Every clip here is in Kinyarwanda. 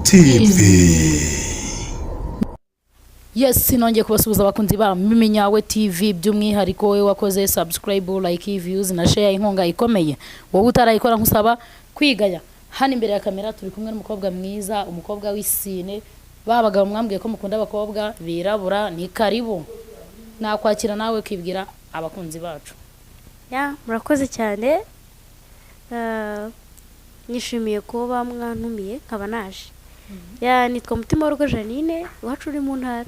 TV. Yes, nongeye kubasuhuza abakunzi ba Minyawe TV, by'umwihariko wowe wakoze subscribe, like, views na share, inkunga ikomeye. Wowe utarayikora nkusaba kwigaya. Hano imbere ya kamera turi kumwe n'umukobwa mwiza, umukobwa w'isine. Ba bagabo mwambwiye ko mukunda abakobwa birabura, ni karibu. Nakwakira nawe kwibwira abakunzi bacu. Ya, murakoze cyane. Nishimiye kuba mwantumiye nkaba naje. Ya, nitwa Mutima w'Urugo Janine, iwacu uri mu ntara.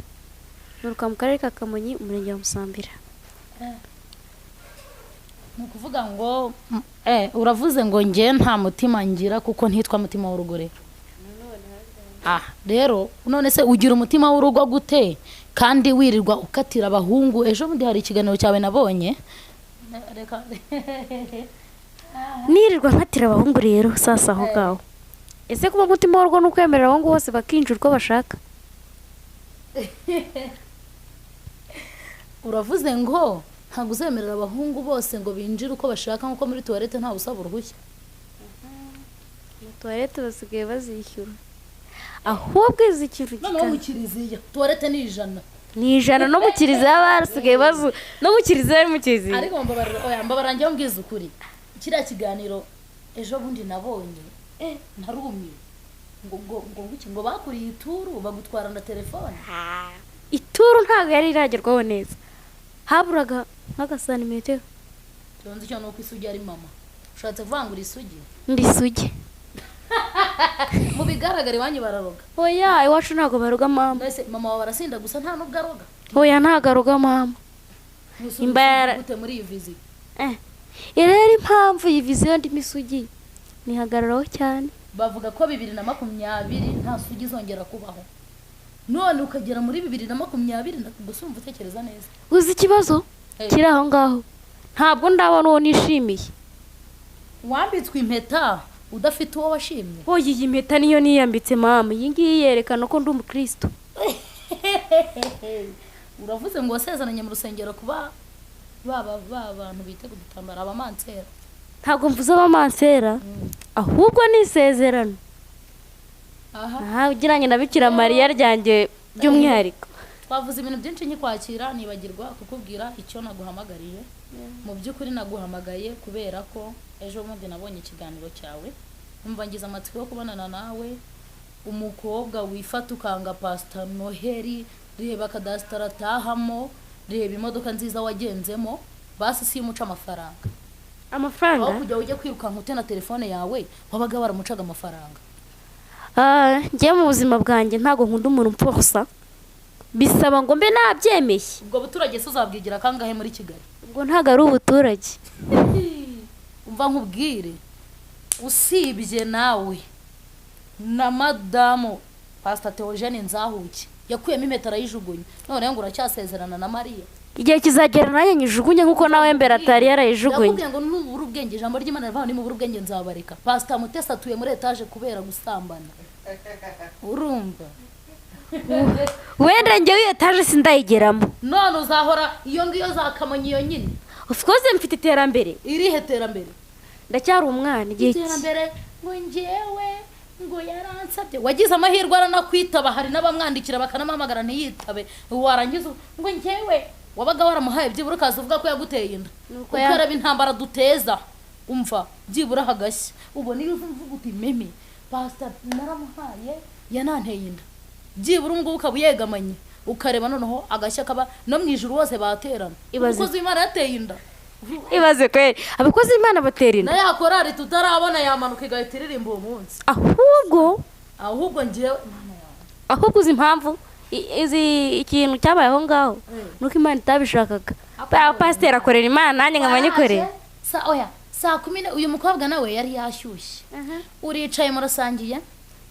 Nturuka mu karere ka Kamonyi, umurenge wa Musambira. Ni ukuvuga ngo uravuze ngo nge nta mutima ngira kuko ntitwa mutima w'urugo. Rero rero none se ugira umutima w'urugo gute kandi wirirwa ukatira abahungu? Ejo bundi hari ikiganiro cyawe nabonye. Reka. Nirirwa nkatira abahungu rero sasa aho ngaho. Ese kuba mutima w'urugo ni ukwemerera abahungu bose bakinjira uko bashaka? Uravuze ngo ntabwo uzemerera abahungu bose ngo binjire uko bashaka, nkuko muri tuwarete ntawe usaba uruhushya. Mu tuwarete basigaye bazishyura. Ahubwo izi kintu Noneho mu kiliziya tuwarete ni 100. Ni 100 no mu kiliziya basigaye bazu no mu kiliziya ari mu kiliziya. Ariko mbabarira, oya mbabarira, njyewe mbwiza ukuri, kiriya kiganiro ejo bundi nabonye narumiwe. Ngo ngo bakuriye ituru bagutwara na telefone. Ituru ntabwo yari iragerwaho neza, haburaga nk'agasantimetero. Tonzi icyo nuko isugi ari mama, ushatse kuvangura isugi. Ndi isugi. Mu bigaragara iwanyu bararoga. Oya, iwacu ntabwo baroga mama. Mbese mama wawe arasinda gusa nta nubwo aroga? Oya, ntabwo aroga mama. Gute muri iyi viziyo? Rero impamvu iyi viziyo ndimo isugi nihagararaho cyane. Bavuga ko 2020 nta sugi izongera kubaho, none ukagera muri 2020 gusa umva utekereza neza. Uzi ikibazo kiri aho ngaho, ntabwo ndabona uwo nishimiye. Wambitswe impeta udafite uwo washimye? Oya, iyi mpeta niyo niyambitse mama, iyi ngiyi yerekana ko ndi umukristo. Uravuze ngo wasezeranye mu rusengero kuba baba ba bantu bita gutambara abamansera? Ntabwo mvuze abamansera, ahubwo ni isezerano. Aha ugiranye na Bikira Mariya ryanjye by'umwihariko. Twavuze ibintu byinshi nkikwakira nibagirwa kukubwira icyo naguhamagariye. Mu by'ukuri naguhamagaye kubera ko ejo bundi nabonye ikiganiro cyawe, numva ngize amatsiko yo kubonana nawe. Umukobwa wifata ukanga Pastor Noheli, reba kadasitara atahamo, reba imodoka nziza wagenzemo, basi si umuca amafaranga. Amafaranga? Aho kujya ujya kwirukanka ute na telefone yawe, wabaga waramucaga amafaranga. Njye mu buzima bwanjye ntabwo nkunda umuntu upfosa, bisaba ngo mbe nabyemeye. Ubwo buturage se uzabwigira kangahe muri Kigali? Ubwo ntabwo ari ubuturage. Umva nkubwire, usibye nawe na madamu Pastor Theogene Nzahuke yakuyemo impeta arayijugunya, none ngo uracyasezerana na Mariya. Igihe kizagera nanjye nyijugunye nkuko nawe mbere atari yarayijugunye. Ndakubwiye ngo nubura ubwenge, ijambo ry'Imana rivuga nimubura ubwenge nzabareka. Pastor Mutesi atuye muri etaje kubera gusambana. Urumva? Wenda njyewe iyo etaje sindayigeramo. None uzahora iyo ngiyo za Kamonyi iyo nyine. Of course mfite iterambere. Irihe terambere? Ndacyari umwana igihe iterambere ngo njyewe ngo yaransabye. Wagize amahirwe aranakwitaba, hari n'abamwandikira bakanamuhamagara ntiyitabe. Warangiza ngo njyewe wabaga waramuhaye byibura ukaza uvuga ko yaguteye inda. Ukaraba intambara duteza, umva byibura hagashya. Ubona iyo uvuga uti mimi pastor naramuhaye yananteye inda, byibura ubungubu ukaba uyegamanye, ukareba noneho agashya kaba no mu ijuru bose baterana. Umukozi w'Imana yateye inda. Ibaze kweri, abakozi b'Imana batera inda. Na ya korari tutarabona yamanuka igahita iririmba uwo munsi. Ahubwo njyewe ahubwo uzi impamvu izi ikintu cyabaye aho ngaho nuko Imana itabishakaga. Pasiteri akorera Imana nanjye nkaba nyikorera. Oya, saa kumi uyu mukobwa nawe yari yashyushye. Uricaye murasangiye,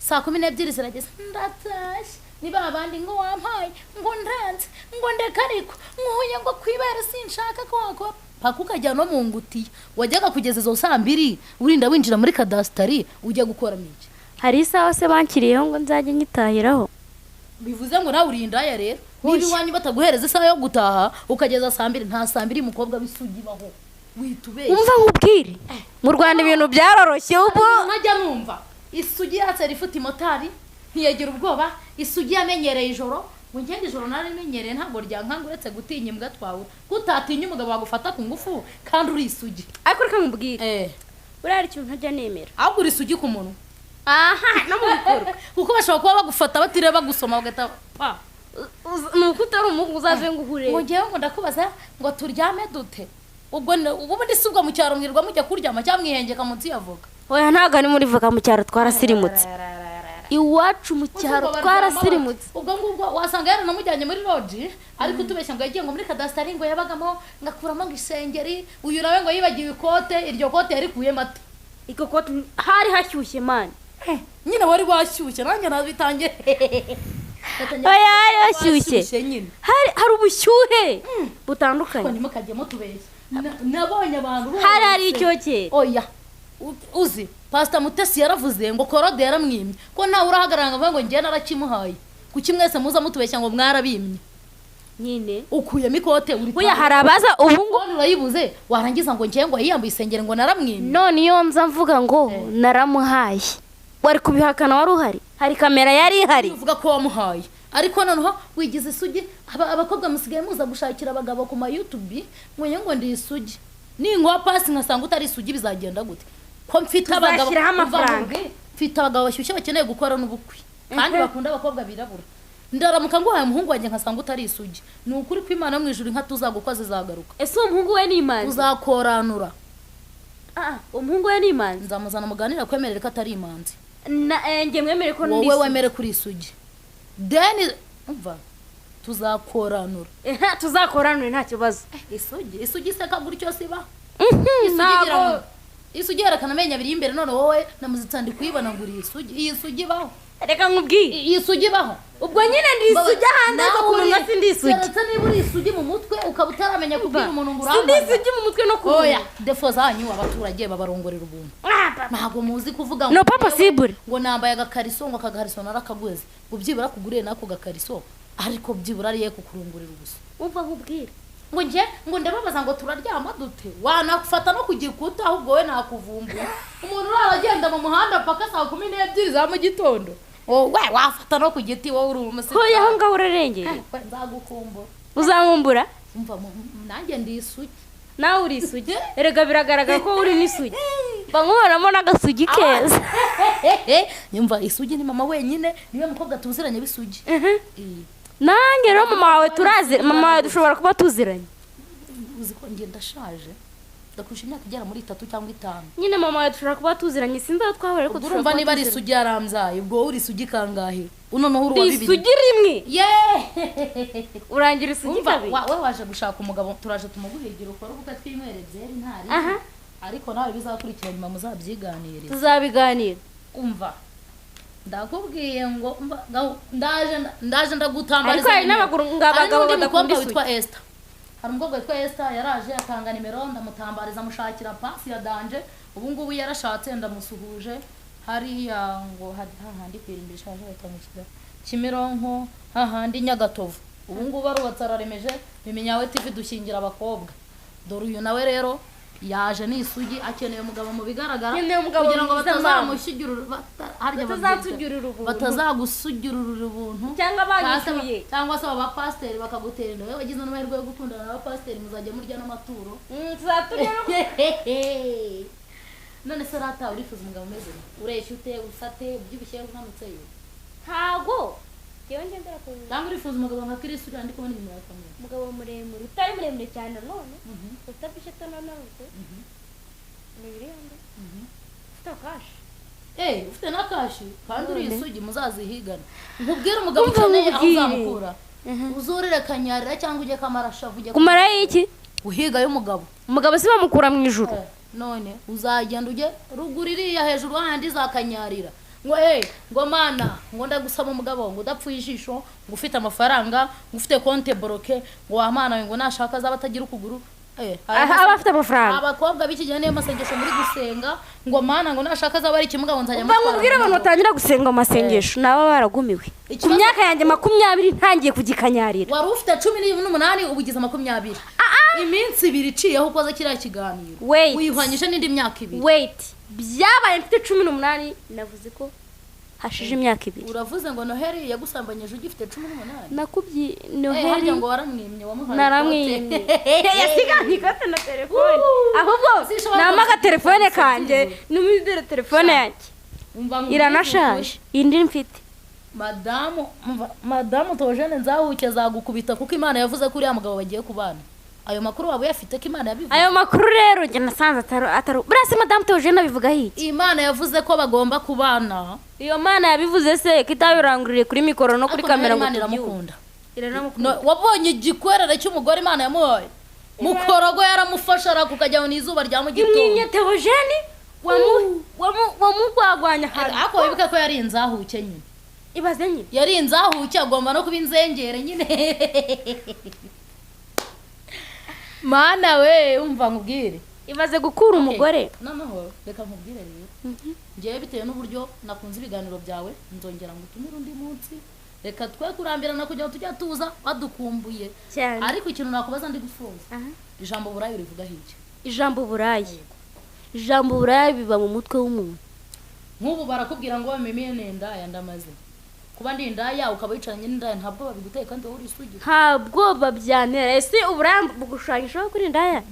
12:00 zirageze, ndatashye. Niba abandi ngo wampaye, ngo ndanze, ngo ndeka ariko nkuye ngo kwibera sinshaka ko wakora. Paka ukajya no mu ngutiya. Wajyaga kugeza izo saa 2 urinda winjira muri kadasitari ujya gukora iki? Hari isaha se bankiriyeho ngo nzajye nyitahiraho. Bivuze ngo nawe urinda aya rero. Niba iwanyu bataguhereza isaha yo gutaha ukageza saa 2, nta saa 2 umukobwa w'isugi baho. Witubeshye. Umva nkubwire, mu Rwanda ibintu byaroroshye ubu. Nkajya numva isugi yatse rifite motari. Ntiyagira ubwoba. Isugi yamenyereye ijoro, ngo ngende ijoro narimenyereye, ntabwo ryankanga, uretse gutinya imbwa twawe. Kutatinya umugabo wagufata ku ngufu kandi uri isugi? Ariko reka nkubwire, buriya hari ikintu ntajya nemera. Ahubwo uri isugi ku munwa. Aha, no mu bikorwa. Kuko bashobora kuba bagufata batiriwe bagusoma, bagahita pa. Ni uko utari umuhungu, uzaze ngo uhure. Ngo ngewe ngo ndakubaza ngo turyame dute? Ubwo ubundi si ubwo mu cyaro mwirwa mujya kuryama cyangwa mwihengeka munsi ya voka? Oya, ntabwo ari muri voka. Mu cyaro twarasirimutse, iwacu mu cyaro Ubwo baryama twarasirimutse. Ubwo ngubwo wasanga yaranamujyanye muri lodge, ariko utubeshya ngo yagiye ngo muri kadasitari, ngo yabagamo, ngo akuramo ngo isengeri. Uyu nawe ngo yibagiwe ikote, iryo kote yarikuyemo ate? Iryo kote hari hashyushye, man. Nyine wari washyushye, nanjye nabitangiye. Oya, hari hashyushye. Nyine. Hari ubushyuhe Ariko butandukanye. Ntimukajye mutubeshya. Nabonye abantu Hari bose. icyokere. Oya, uzi Pasita Mutesi yaravuze ngo Korode yaramwimye, ko ntawe urahagarara ngo avuge ngo njye narakimuhaye. Kuki mwese muza mutubeshya ngo mwarabimye? Nyine. Ukuyemo ikote uri Oya, hari abaza ubu ngo None urayibuze, warangiza ngo njye ngo yiyambuye isengeri ngo naramwimye. None iyo nza mvuga ngo naramuhaye, wari kubihakana? Wari uhari, hari kamera yari ihari. Uvuga ko wamuhaye, ariko noneho wigize isugi. Abakobwa musigaye muza gushakira abagabo ku ma YouTube ngo njye ngo ndi isugi. Ninguha pasi nkasanga utari isugi, bizagenda gute ko mfite abagabo? Tuzashyiraho Umva amafaranga. nkubwire, mfite abagabo bashyushye bakeneye gukora n'ubukwe kandi bakunda abakobwa birabura. Ndaramuka nguhaye umuhungu wanjye nkasanga utari isugi, ni ukuri ko Imana yo mu ijuru inka tuzagukwa zizagaruka. Ese uwo muhungu we ni imanzi? Uzakoranura. Ah, umuhungu we ni imanzi. Nzamuzana muganira, kwemerera ko atari imanzi. Na njye mwemere ko ndi Wowe isugi. wemere kuri isugi, then umva, tuzakoranura. Tuzakoranure, nta kibazo. Isugi, isugi iseka gutyo siba. Isugi igira Ntabwo isugi yerekana amenyo abiri y'imbere. None wowe namuzitsa ndi kuyibona ngo uri isugi. Iyi sugi ibaho? Reka nkubwire. Iyi sugi ibaho? Ubwo nyine ndi isugi ahandi, ariko ku munwa sindi isugi. Keretse niba uri isugi mu mutwe, ukaba utaramenya kubwira umuntu ngo Sindi urambaza. isugi mu mutwe no ku munwa. Oya, defo zanyu, abaturage babarongorera ubuntu. Ah, papa. Ntabwo muzi kuvuga No, pas possible. ngo nambaye agakariso, ngo akagariso narakaguze, ngo byibura kuguriye n'ako gakariso, ariko byibura ariye kukurongorera ubusa. Umva nkubwire. Ngo njye ngo ndababaza ngo turaryama dute? Wanafata no ku gikuta, ahubwo we nakuvumbura. Umuntu urara agenda mu muhanda paka saa 12 za mu gitondo, wowe wafata no ku giti, wowe uri umusitari. Hoya, aho ngaho urarengeye. We, nzagukumbura. Uzankumbura. Umva, nanjye ndi isugi. Nawe uri isugi, erega biragaragara ko uri n'isugi, mba nkubonamo n'agasugi keza. Nyumva, isugi ni mama wenyine, niwe mukobwa tuziranye b'isugi. Nanjye rero mama wawe turazi, mama wawe dushobora kuba tuziranye. Uzi ko njye ndashaje, ndakurusha imyaka igera muri 3 cyangwa 5. Nyine mama wawe dushobora kuba tuziranye, sinzi aho twahura, ariko Ubwo dushobora urumva kuba niba ari tuziranye. isugi yarambyaye, ubwo wowe uri isugi kangahe? Uno noneho uri Ndi uwa bibiri. isugi rimwe. Yeee! Urangira isugi Umva, kabiri. We waje gushaka umugabo, turaje tumuguhigira, ukore ubukwe, twinywere byeri ntari. Aha. Ariko nawe bizakurikira nyuma, muzabyiganirire. Tuzabiganira. Umva, ndakubwiye ngo umva, ndaje ndagutambariza. Ariko hari nimero. ngo Hari abagabo n'undi badakunda mukobwa isugi. witwa Esther. Hari umukobwa witwa Esther, yaraje atanga nimero, ndamutambariza, amushakira pasi ya danger. Ubu ngubu yarashatse, ndamusuhuje. Hariya ngo hari hahandi kwirimbi ishaje bahita Kimironko, hahandi Nyagatovu. Ubu ngubu arubatse, araremeje. Bimenyawe TV dushyingira abakobwa. Dore uyu nawe rero yaje ni isugi, akeneye umugabo mu bigaragara. Nkeneye umugabo Kugira ngo mwiza, mama. batazamushyigirura harya babyita- Batazatugirira ubuntu. Batazagusugirura ubuntu. Cyangwa banyishyuye. Cyangwa se aba bapasiteri bakagutera inda. Wowe wagize n'amahirwe yo gukundana n'abapasiteri, muzajya murya n'amaturo. Tuzaturya no None se rata, urifuza umugabo umeze ute? Ureshya ute, usate, ubyibushye, unanutse yo? Ntago ngewe ngendera ku Cyangwa urifuza umugabo nka Chris uriya ndi kubona inyuma ya kamera? Umugabo muremure, utari muremure cyane nanone, utabyibushye, utananutse, imibiri yombi, ufite cash. Eh, ufite na cash kandi uri isugi, muzazihigana. Nkubwire, umugabo Umva ukeneye aho nkubwire. uzamukura, uzurire Kanyarira cyangwa ujye Kamarashavu, ujye Kumarayo iki? Uhigayo umugabo. Umugabo si bamukura mu ijuru. None uzagenda ujye ruguru iriya hejuru hahandi za Kanyarira, ngo hey, ngo mana, ngo ndagusaba umugabo ngo udapfuye ijisho, ngo ufite amafaranga, ngo ufite compte bloqué, ngo wa mana we, ngo nashaka azaba atagira ukuguru. Aha, aba afite amafaranga. Abakobwa b'iki gihe niyo masengesho muri gusenga, ngo mana, ngo nashaka azaba ari ikimuga, ngo nzajya Umva mutwara nkubwire, mu abantu modoka. batangira gusenga mu masengesho nabo baragumiwe. Ku myaka yanjye 20 ntangiye kugikanyarira. Wari ufite 18, ubu ugize 20. Iminsi 2 iciyeho ukoze kiriya kiganiro, Wait. wihwanyije n'indi myaka 2. Wait, byabaye mfite 18, navuze ko Hashije imyaka 2. Uravuze ngo Noheli yagusambanyije ugifite 18? Nakubyi Noheli harya Noheli ngo waramwimye, wamuhaye naramwimye. ikote. Yasiganye ikote na telefone. Ahubwo Sinshobora nama kuba telefone kanjye n'umidere telefone yanjye. Umva nkubwire Iranashaje. Indi mfite. Madamu, umva, madamu Theogene Nzahuke azagukubita kuko Imana yavuze ko uriya mugabo bagiye kubana. Ayo makuru waba uyafite ko Imana yabivuze? Ayo makuru rero njye nasanze atari buriya se madamu Theogene abivuga iki? Imana yavuze ko bagomba kubana. Iyo Mana yabivuze se ko itabirangururiye kuri mikoro no kuri Ariko kamera ngo Imana tubyumve? iramukunda. Iranamukunda. No, wabonye igikwerere cy'umugore Imana yamuhaye. Mukorogo yaramufasha arakukajya mu izuba rya mu gitondo. Imwimye Theogene wamugwagwanya ahantu. Ariko wibuke ko yari inzahuke nyine. Ibaze nyine. Yari inzahuke agomba no kuba inzengere nyine. Mana we, umva nkubwire. Ibaze gukura umugore. Noneho reka nkubwire rero. Ngewe bitewe n'uburyo nakunze ibiganiro byawe, nzongera ngo utumire undi munsi. Reka twe kurambirana kugira ngo tujye tuza badukumbuye. Cyane. Ariko ikintu nakubaza ndi gusoza. Aha. Ijambo burayi rivuga iki? Ijambo burayi. Ijambo burayi biba mu mutwe w'umuntu. Nk'ubu barakubwira ngo mimi ni indaya ndamaze. Kuba ndi indaya ukaba wicaranye n'indaya ntabwo babiguteye kandi wowe uri isugi. Ntabwo babyantera. Ese uburaya bugushushanyijeho kuri indaya?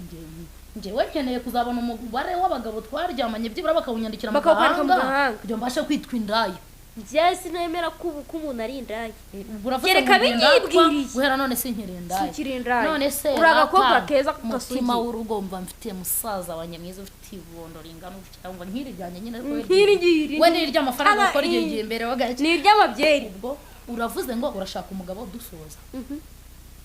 Njyewe nkeneye kuzabona umubare w'abagabo twaryamanye byibura bakawunyandikira mu Bakawukwandika mu gahanga gahanga. kugira ngo mbashe kwitwa indaya. Njyewe sinemera ko ubu ko umuntu ari indaya. Ubwo uravuze Kereka ngo ndi indatwa, binyibwiriye. guhera none sinkiri indaya. Sinkiri indaya. None se Uri agakobwa rata, keza umutima kasugi. w'urugo mva mfite musaza wanjye mwiza ufite ibondo ringana gutya, ngo nkiri ryanjye nyine ariko we Nkiri ngiri. We ni iry'amafaranga Aba, ukora igihe gihe imbere wa gake. Ni iry'amabyeri. Ubwo uravuze ngo urashaka umugabo dusoza.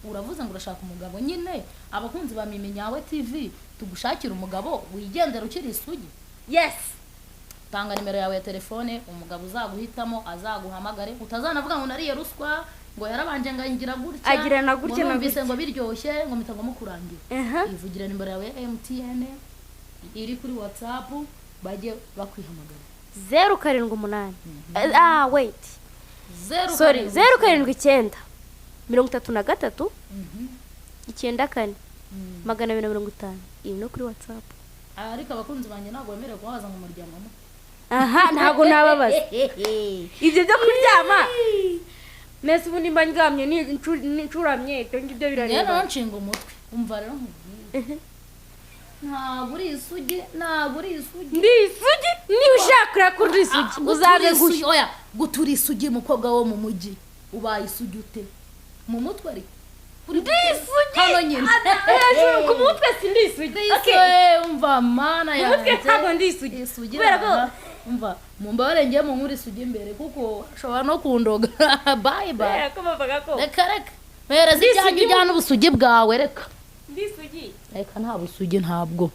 Uravuze ngo urashaka umugabo nyine, abakunzi ba Mimi Nyawe TV tugushakira umugabo wigendera ukiri isugi. Yes. Tanga nimero yawe ya telefone, umugabo uzaguhitamo azaguhamagare, utazanavuga ngo nariye ruswa, ngo yarabanje ngangira gutya, Agira na gutya ngo na numvise gutya. ngo biryoshye, ngo mpita ngo mukurangira. Aha. Ivugire nimero yawe ya MTN iri kuri WhatsApp bajye bakwihamagara. 078. Ah wait. Sorry, 079 33 94 250. Iri no kuri WhatsApp. Ariko abakunzi banjye ntabwo bemerewe kubabaza ngo muryango mu. Aha, ntabwo nababaza. Ibyo byo kuryama. Mese ubu nimba ndyamye nicuramye, ibyo ngibyo birareba. Rero nshinga umutwe. Umva rero nkubwire. Ntabwo uri isugi, ntabwo uri isugi. Ndi isugi, niba ushaka kuri isugi, uzabe gushya. Oya, gutura isugi mukobwa wo mu mujyi. Ubaye isugi ute? Mu mutwe ari. Ndi isugi. Hano nyine. Hejuru ku mutwe si ndi isugi. Okay. Umva mana Mu mutwe yanjye. ntabwo ndi isugi. Isugi Kubera ko umva mumbabare ngiye mu nkuru isugi imbere kuko ashobora no kundoga. Bye bye. Kubera ko bavuga ko Reka reka. Mpereza Ndi ibyanyu isugi ujyana ubusugi bwawe reka. Ndi isugi. Reka nta busugi ntabwo.